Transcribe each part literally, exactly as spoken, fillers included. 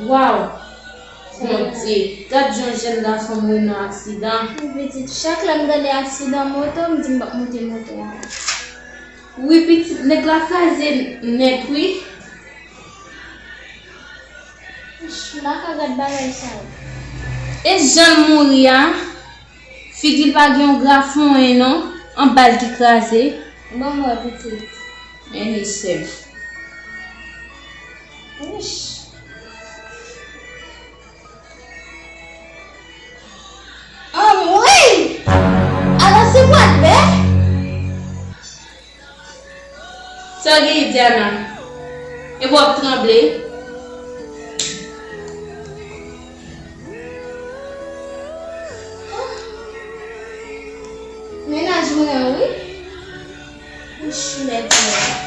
Waw! Bondye, gad jan jèn gason mouri nan aksidan. Wi, pitit, chak lè m tande aksidan moto, m di m p ap monte moto a. Wi, pitit, nèg la kraze nèt, wi. Ch, m pa ka gad bagay sa yo. E jan l mouri a, figi l pa gen yon grafon en non, an bal ki kraze. Ban m wè, pitit. Men li sèf. Wouch. Anmwey! Alò se bwat bè? Sa w genyen, Diana? Epi w ap tranble? Mennaj mwen an, wi. Wouch, mèt mwen.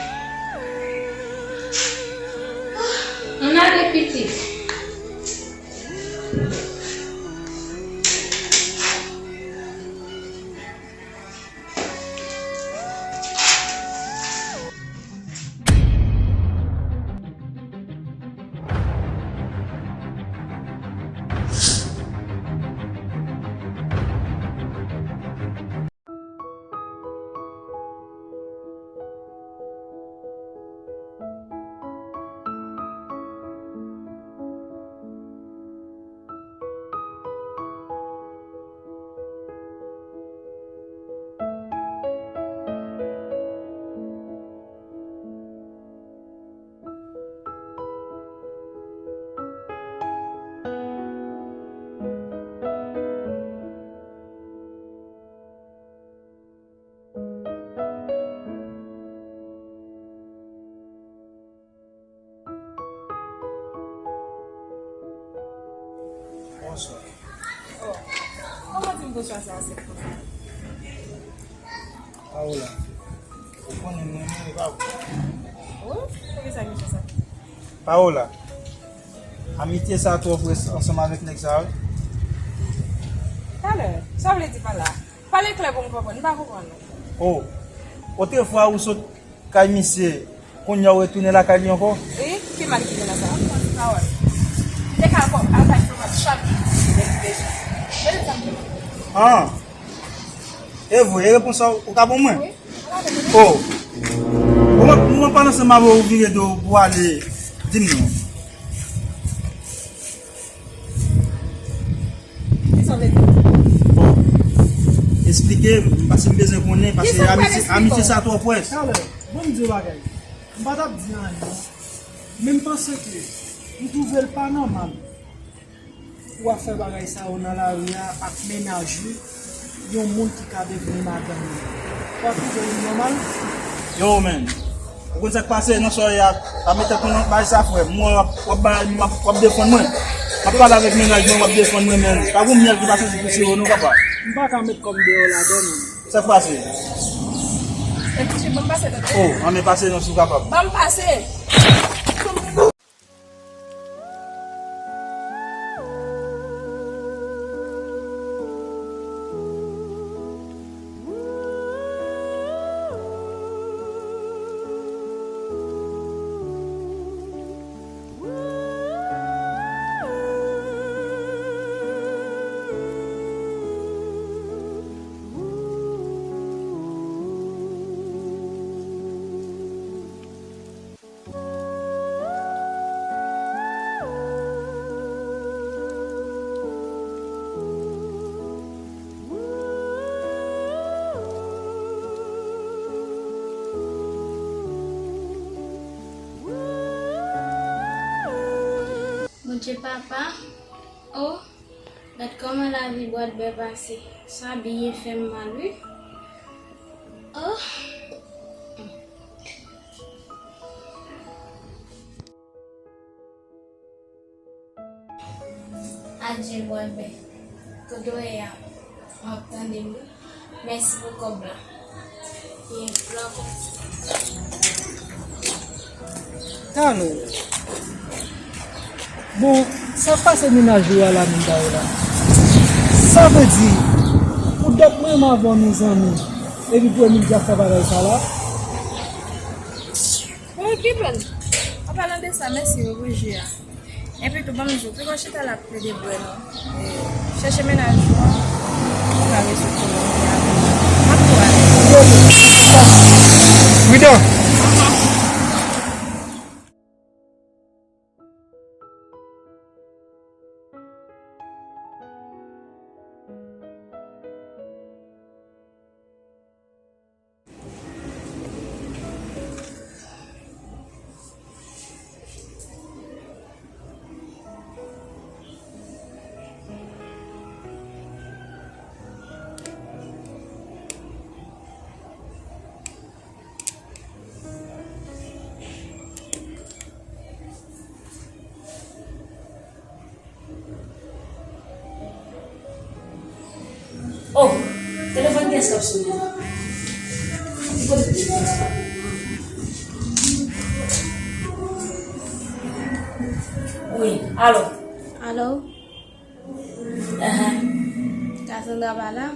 Ann ale, pitit. Bonswa. Oh, kòman di m bonswa sa a sèt konsa? Paola, ou konnen mwen renmen pa w. Oh, poukisa kesyon sa? Paola, amitye sa twò frè ansanm avèk nèg sa yo. Talè, sa w vle di pa la? Pale klè pou m konprann, m pa konprann ou. Oh, otrefwa ou sot kay misye, kounye a w retounen lakay li ankò? Wi, ki mal ki gen nan sa? Ou pran ti pawòl. M te ka al kò-, al kay Florence chak jou depi deja. Gade sa m te fè. Ah! E vre, e repons sa ou ka ban mwen? Wi, ou ka ban mwen. Oh! Ou mwen, mwen pale ansanm avè w, ou vire do w pou ale. Di m non. Kisa w vle di? Bon, esplike m, paske m bezwen konnen, paske kisa w pral amitye, esplike amitye w? Sa twò près. Talè, bon, m di w bagay. M pa t ap di anyen, non. Men m panse ke m twouve l pa nòmal pou w ap fè bagay sa yo nan lari a ak mennaj ou, yon moun ki ka devni madanm ou. W ap twouve l nòmal? Yo, man. Ou konn sa k pase nan sware a? Pa met tèt ou nan bagay sa, frè m. Mwen, w ap, w ap bay, w ap, w ap defann mwen. M ap pale avèk mennaj mwen, w ap defann mwen, men pa gon myèl ki pa soti pou siwo non, papa. M pa ka met kò m deyò ladan, non. Sa k pase? E kouche, ban m pase, tande. Oh, ann pase non, si w kapab. Ban m pase. Bondye papa, oh, gad kòman lavi bwat bè pase. Sa byen fè m mal, wi. Oh. Adje, bwè bè. Kote w ye a? W ap tande m wi. Mèsi pou kòb la. Ye, blan konsa. Talè. Bon, sa k pase mennaj ou a la menm bagay la? Sa vle di, pou dat mwen menm avè w nou zanmi, epi pou Emilka fè bagay sa la? Bon, ki blan? An palan de sa, mèsi wi pou je a. Epi tou, ban m di w, pito chita la ap plede bwè non. E, chèche mennaj ou an, ou ka rezoud pwoblèm ou gen avè l. M ap tou ale. Pridan! Oh, telefòn kiyès k ap sone la? Ki kote telefòn sa? Wi, alo. Alo? Ahan. Cassandra pa la?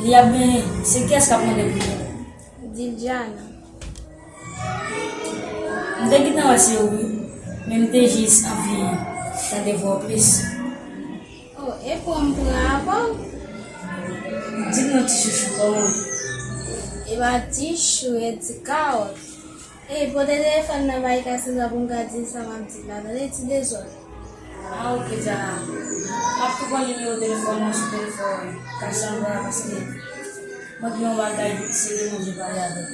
Li ap genyen. Se kiyès k ap mande pou li? Diljana. M te gentan wè se ou wi, men m te jis anvi tande vwa w plis. Oh, e pou m pran avan? Di m non ti chouchou, kòman w ye? E pa ti chou, e ti kawòt. Ey, pote telefòn nan bay Cassandra pou m ka di l sa m ap di l la, tande ti dezòd. Ah, ok, Diana. M ap tou pran nimewo telefòn nan sou telefòn Cassandra, paske mwen gen yon bagay serye mwen vle pale avè l.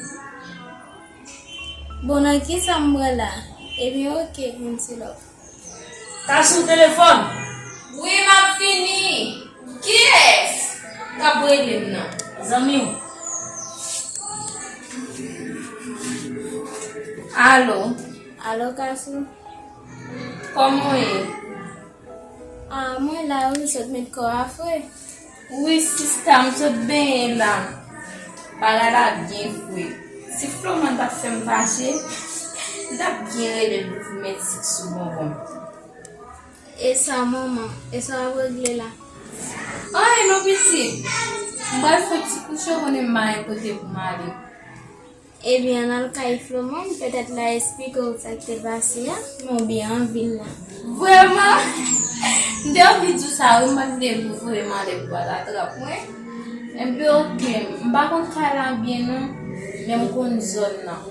Bon, nan kisa m pran la? Ebyen, ok, Anti Love. Ka sou telefòn? Wi, m ap vini. Kiyès k ap rele m nan? Zanmi w. Alo. Alo, Kasou. Kòman w ye? Ah, mwen la wi, m sot met kò a fre. Wi, sista, m sot benyen la. Bagay la byen fre. Si Floman t ap fè m fache, m t ap byen rele l pou m met sik sou bonbon. E sa, manman? E sa w ap regle la? Anyen non, pitit. M pral fè ti kouche, w konnen m pa gen kote pou m ale. Ebyen, ann al kay Floman, petèt l a esplike w sa k te pase a, men w byen an vil la. Vrèman? M te anvi di w sa wi, m pa t vle pou vrèman lè pou al atrap mwen. Enben, ok, m pa konn kay la byen non, men m konn zòn nan.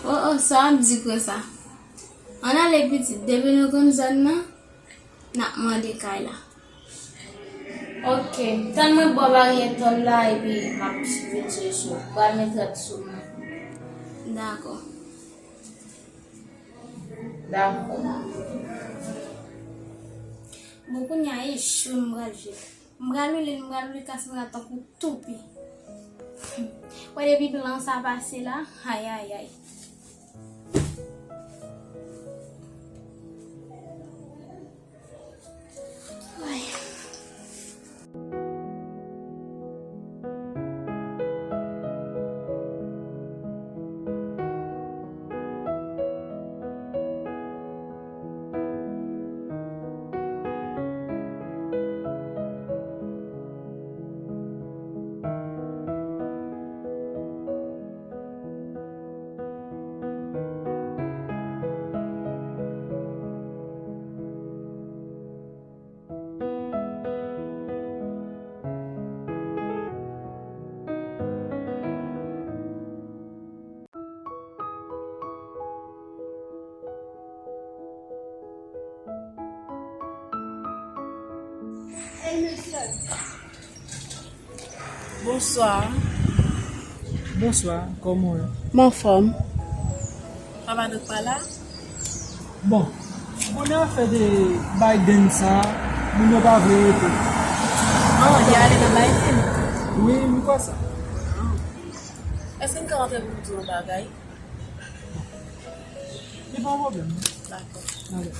Oh, oh, sa w ap di konsa? Ann ale pitit, depi nou konn zòn nan, n ap mande kay la. Ok, tann mwen bò baryè tòl la epi m ap vin chèche w. Pral met rad sou mwen. Dakò. Dakò. Bon, kounye a, e cho m pral jwe. M pral oule, m pral oule Cassandra tankou toupi. Wè depi plan sa pase la, ay, ay, ay. Ay. Bonswa. Bonswa, kòman w ye? M anfòm. Papa Doc pa la? Bon, ou konnen afè de Biden sa, moun yo pa vle rete. Ah, li ale nan Biden? Wi, m kwè sa. Èske n ka rantre pou m di w yon bagay? Li pa yon pwoblèm. Dakò. Alè.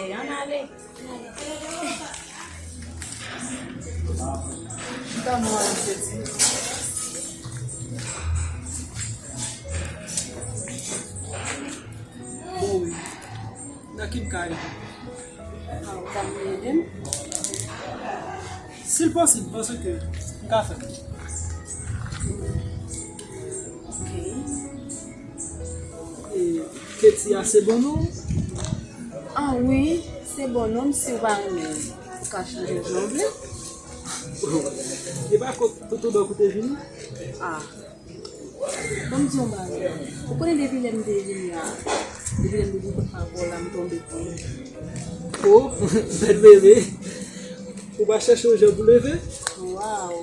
Ann ale. Chita non, Katie. Bon, wi. Nan ki m ka ede? Ah, ou ka vin ede m? Si l posib, paske m ka fè. Ok. E, Katie a se bon non? Ah wi, se bon non, si w pa renmen, ou ka chanje jan w vle. E pa kot tout ou donk ou te vini? Ah. Ban m di w yon bagay. Ou konnen depi lè m te vini a, depi lè m te vin kot papa w la, m tonbe kou. Oh, bèl bebe. Ou pa chèche yon jan pou leve? Waw.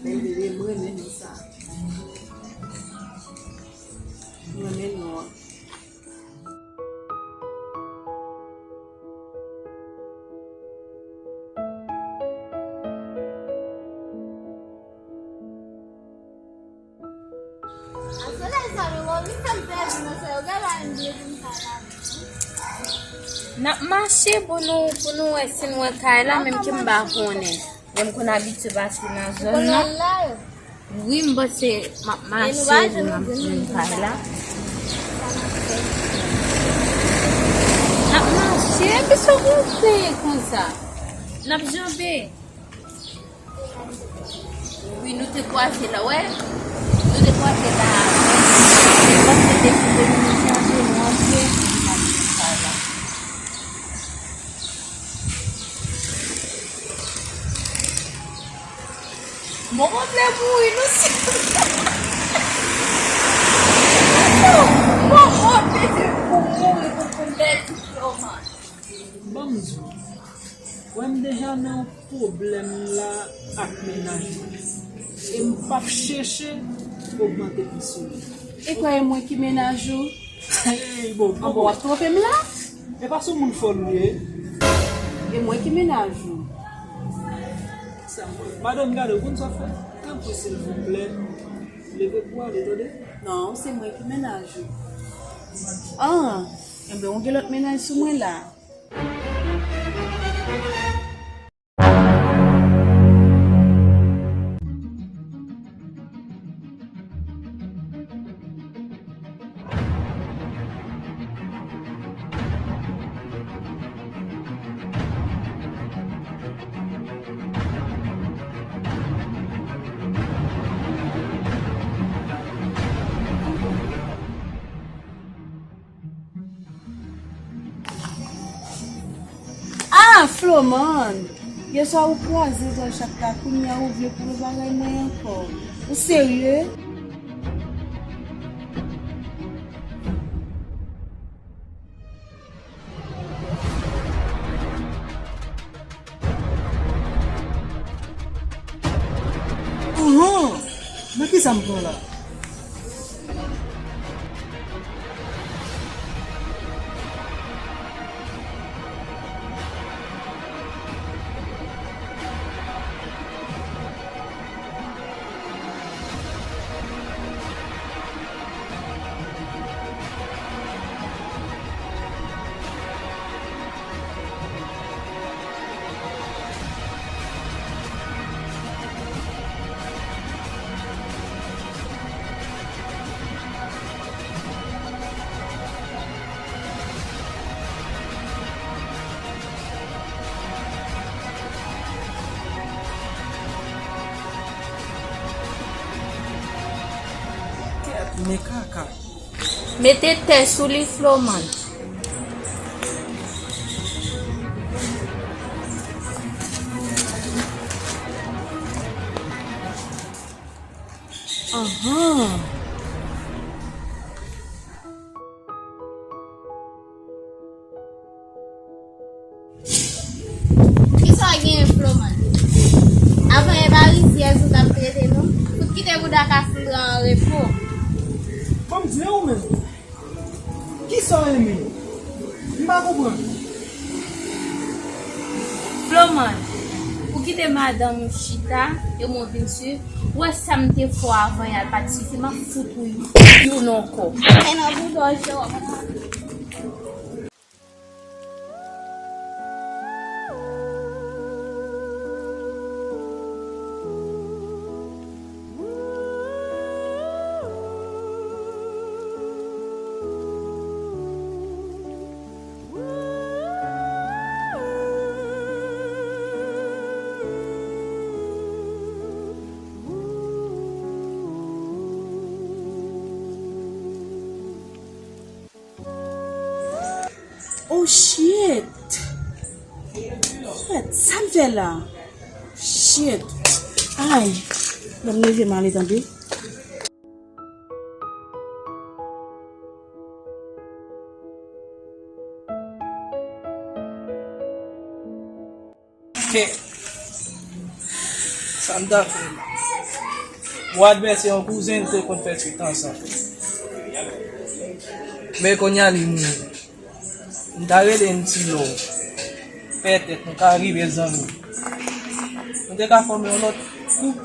Bèl bebe, m renmen non sa. M renmen non an. N ap mache pou nou, pou nou wè si n wè kay la, menm ke m pa konnen. Bon, m konn abitye pase nan zòn nan. Wi, m panse m ap mache pou m ap jwenn kay la. N ap mache, epi sa w konn fè konsa. N ap janbe. Wi, nou te kwaze la, wè. Nou te kwaze la. Te kwaze depi de nou chanje, nou antre, nou pa vin sa la. Bon, mwen vle mouri, nou si. Bon, mwen vle pou mouri, pou, pou pèdi Roman. Ban m di w, wè m deja nan yon pwoblèm la ak mennaj mwen. E m p ap chèche ogmante pi sou li. E kwè e mwen ki mennaj ou? Hey, bon, bon, w ap twonpe m la? E pa sou moun fò nou ye. E mwen ki mennaj ou? Sa, madanm, gade, ou konn sa w fè? Tanpri, silvouplè, leve pou w ale, tande? Non, se mwen ki mennaj ou. Ah, enben, ou gen lòt mennaj sou mwen la. Ah, Floman! Yèswa ou kwaze Jean Jacques la, kounye a ou vle pou nou bagay mwen ankò. Ou serye? Uhum! Nan kisa m pran la? Kèt, men kaka. Mete tè sou li, Floman. Ahan. Kisa w genyen, Floman? Avan e pa rizyèz ou t ap trete nou? Fout kite bouda Kasandra an repo. Ban m di w menm. Kisa w renmen? M pa konprann. Floman, ou kite madanm ou chita e mwen vin swiv. Ou wè sa m te fè w avan y al pa t sifi, m ap fout ou youn ankò. Men nan bouda w, Jewòm. Oh shit! Shit, sa m fè la? Shit! Ay! Ban m leve m ale tande. Ke sa m ta fè la? Wadbè se yon kouzen, nou te konn fè twit ansanm. Men kounye a li mouri. M ta rele n Tilo. Petèt nou ka rive zanmi. Nou te ka fòme yon lòt koup.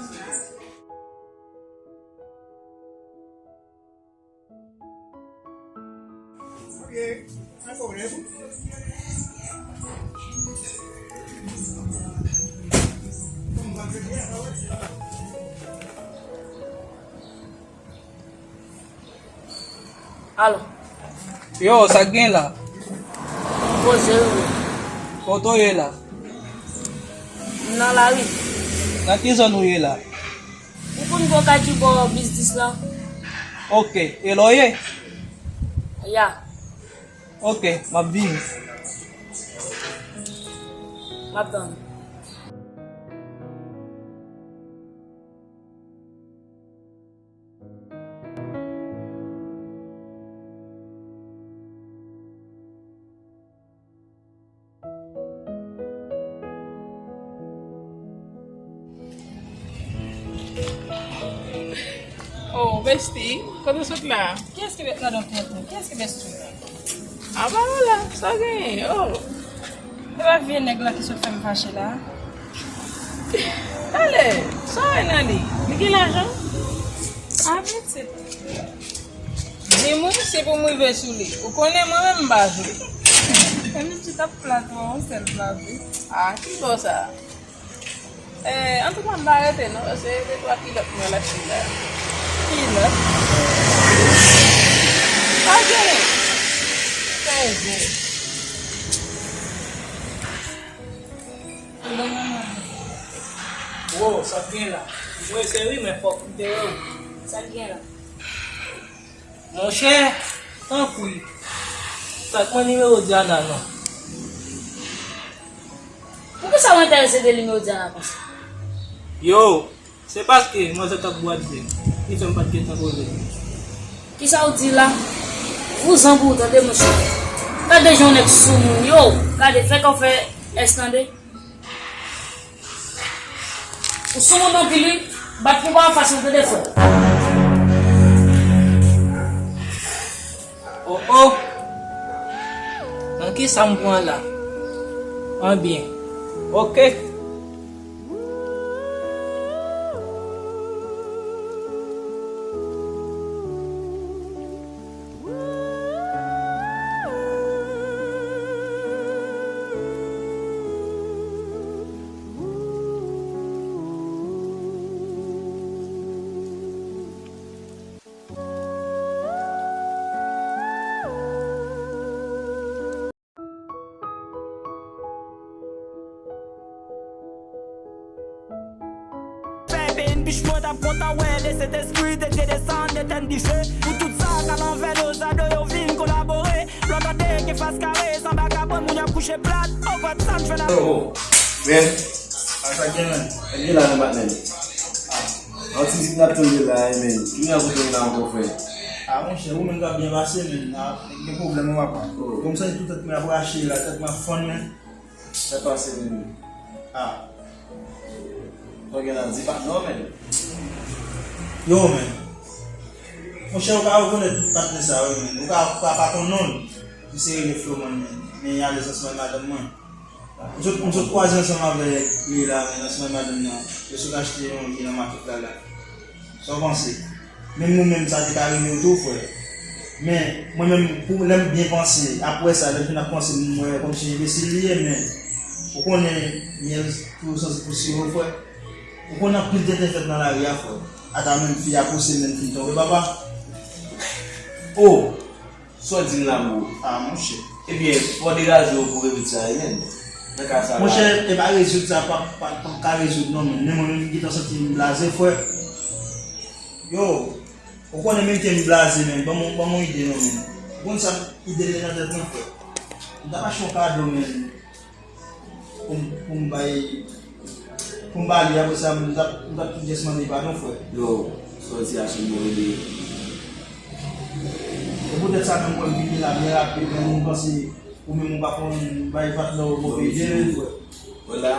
Alo. Yo, sa k gen la? Poze wi. Kote w ye la? M nan lari. Nan ki zòn ou ye la? Ou konn gwo kay ki bò biznis lan? Oke, e la w ye? Ya. Oke, m ap vini. M ap tann. Oh, bestie, kote w sot la? Kiyès ki be-, gadon kiyès la? Kiyès ki bestie? A, pa la, sa genyen, oh. E pa vye nèg la ki sot fè m fache la? Ale, sa w wè nan li? Li gen lajan? A, pitit. Di m wi, se pou m rive sou li. Ou konnen mwen menm m pa jwe. Menm si t ap plat, yon sèl plat, wi. A, ki bò sa? Eh, antouka, m pa rete non, paske de twa kilòt mwen al achte la. Kilòt? Pa gen. Fè zen. Wo, sa k gen la? Mwen se wi, men fòk m te wè w. Sa k gen la? Monchè, tanpri, fè k mwen nimewo Diana non. Poukisa w enterese de nimewo Diana konsa? Yo, se paske manzè t ap bwat vin ki fè m pa t gentan poze l. Kisa w di la? Vouzan pou ou tande monchè. Gade jan yon nèg soumoun yo. Gade, fè kò fè S tande. Ou soumoun anpil wi. Bat pou pa anfas mwen tande frè. Oh oh. Nan kisa m pran la? Anbyen. Oke. Fè P N B ch mwen t ap kontan wè le Sentespri de Dye desann etèn dife. Pou tout sa k al anvè dozado yo vin kolabore. Lòt kote gen fas kare, san vagabon, moun y ap kouche plat. Oh God, sa n fè la. Oh, oh. Men, a sa gen, men. Sa gen la nan batnè. Ah. Yon ti mizik n ap tande la, eh, men. Ki jan kote w la ankò, frè? Ah, monchè, ou menm k ap byen pase, men. Ah, gen pwoblèm, wi, papa. Oh. Bon, m santi tout tèt mwen ap rache la, tèt mwen ap fann, men. Sa pase, men. Ah. Sa gen la, di pa non, men. Yo, men. Monchè, ou ka rekonèt patnè sa, wi, men. Ou ka, ou ka pa konn non l. Misye rele Floman, men. Men y alèz ansanm ak madanm mwen. M sot, m sot kwaze ansanm avèk li la, men ansanm ak madanm nan, yo sot achte yon vi nan makèt la la. Sa w panse? Menm ou menm, sa te ka rive w tou, frè. Men, mwen menm, pou, lè m byen panse, apre sa, lè m fin ap panse, m wè kòmsi enbesil li ye, men, ou konnen, myèl toujou santi pou siwo, frè. Ou konnen anpil tenten fèt nan lari a, frè. Ata menm fi a pouse m, men m fin tonbe, papa. Oh! Sa w di m la, bro? Ah, monchè. Ebyen, fò w degaje w pou rezoud sa, wi, men. Nan ka sa la. Monchè, e pa rezoud sa, pa, pa, pa ka rezoud non, men. Men mwen menm ki gentan santi m blaze, frè. Yo, ou konnen menm ke m blaze, men. Ban m, ban m yon ide non, men. Ou konn sa ide li nan tèt mwen, frè. M t ap achte yon kado, men, pou m, pou m bay, pou m ba li, apre sa, m t ap, m t ap tou just mande padon, frè. Yo, sa w di a se yon bon ide. E poutèt sa menm, mwen, m vini la byen rapid, men moun panse ou menm ou pa konn bay patnè w move ide, frè. Vwala,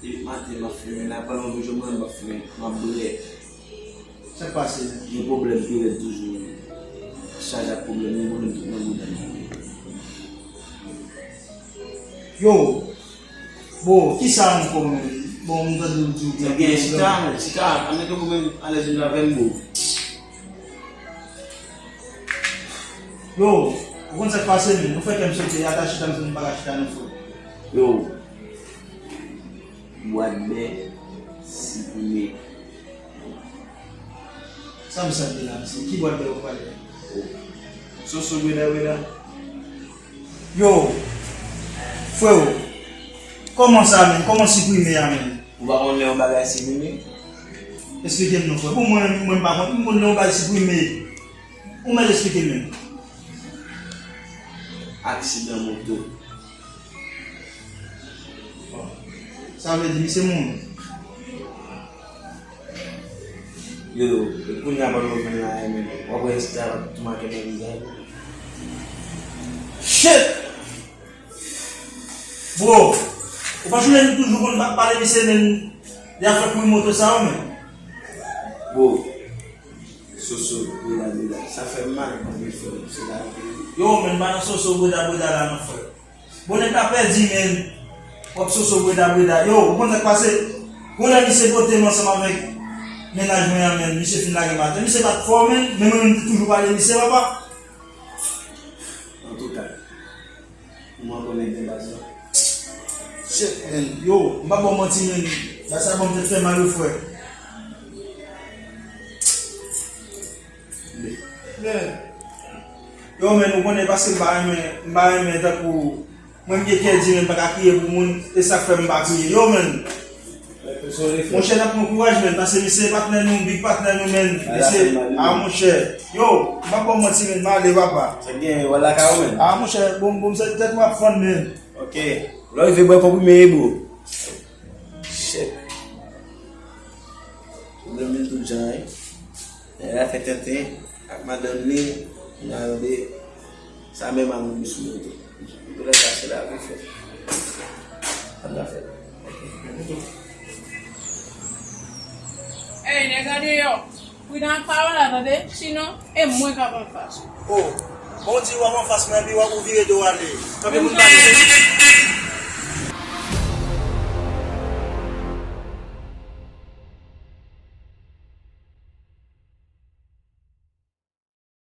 depi maten m ap fimen la, pandan yon jou mwen m ap fimen, m ap brè. Sa k pase? Gen pwoblèm pi rèd toujou. Chaje ak pwoblèm, gen pwoblèm tout nan bouda m. Yo, bon, kisa ankò menm? Bon, m tande w di w gen pwoblèm. Chita, men, chita, pa mete w menm alèz vin avè m, bro. Yo, ou konn sa k pase, men? Nou fè kè m sote, ata chita, m pa ka chita, non, frè. Yo, bwat bè, siprime. Sa m santi la, mesye? Ki bwat bè ou pale? Soso, breda, breda. Yo, freo, kòman sa menm? Kòman siprime a menm? Ou pa konn lè yon bagay siprime? Esplike m non, frè. Pou mwen, mwen m pa konn, m konn lè yon bagay siprime. Ou mèt esplike m menm. Aksidan moto. Bon. Sa vle di, misye mouri. Yo, e kounye a pandan w vin la, e men, w ap wè esklav ap tou make nan vizaj ou. Shit! Bro, ou pa sonje nou toujou konn pa-, pale misye menm de afè kouri moto sa yo, men? Bro, Soso, breda, breda. Sa fè m mal, anpil, frè m. Se lavi. Yo, men, pa nan soso, breda, breda la, non, frè. Bon, nèg la pèdi, men. W ap soso, breda, breda. Yo, ou konn sa k pase? Bon, lè misye pote m ansanm avèk mennaj mwen an, men, misye fin lage m atè. Misye pa t fò, men, men mwen menm, m te toujou pale misye, papa. Antouka, ou mwen konnen gen baz la. Shit, men. Yo, m pa ba w manti, men. Baz sa ban m tèt fè mal, wi, frè. Men. Yo, men, ou konnen paske m pa renmen, m pa renmen tankou mwen m gen kè di, men m pa ka kriye pou moun, e sa k fè m pa kriye. Yo, men. Monchè, n ap pran kouraj, men, paske misye patnè nou, big patnè nou, men. Misye, a, monchè. Yo, m pa ba w manti, men, m ale, papa. Sa gen, wè lakay ou, men. A, monchè, bon, bon, se tèt m ap fann, men. Ok. Lè w rive bwè konprime, bro. Shit. Pwoblèm vin tout jan, wi. Nèg la fè tenten ak madanm li, kounye a tande sa menm a mouri sou moto. Pou lè sa se lavi, frè. Sa n ap fè. Ey, nèg andeyò, pridan ak pawòl la, tande? Sinon, e mwen k ap anfas ou. Oh, bon, w di w ap anfas mwen, epi w ap, ou vire do w ale. Tanpri, moun pa vini.